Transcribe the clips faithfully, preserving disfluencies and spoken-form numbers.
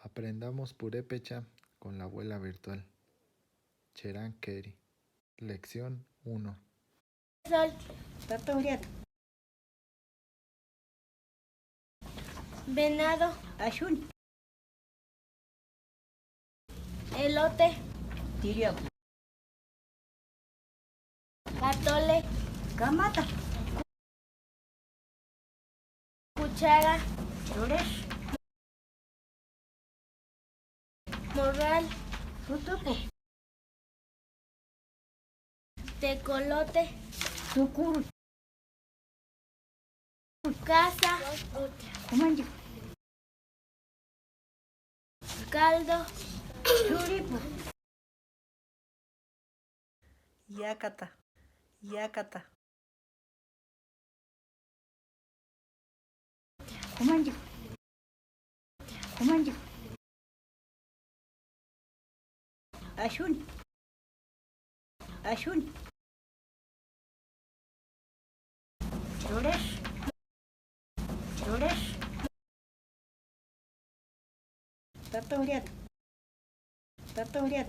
Aprendamos purépecha con la abuela virtual. Cheran Keri. Lección uno. Sol. Tata Julián. Venado. Axuni. Elote. Tiriapu. Katole. Kamata. Cuchara. Churesi. Morral. Tutupu. Tecolote. Tukuru. Casa. Kumanchi. Caldo. Churipu. Iákata. Iákata. Kumanchi. Kumanchi. Axuni. Axuni. Churesi. Churesi. Tata Julián. Tata Julián.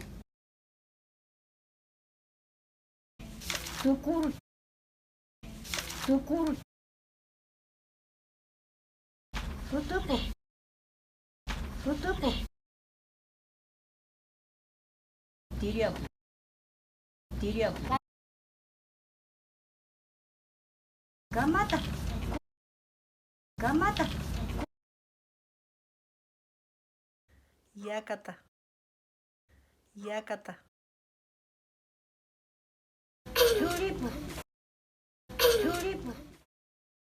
Tukuru. Tukuru. Tutupu. Tutupu. Tiriapu. Tiriapu. Kamata. Kamata. Iákata. Iákata. Churipu.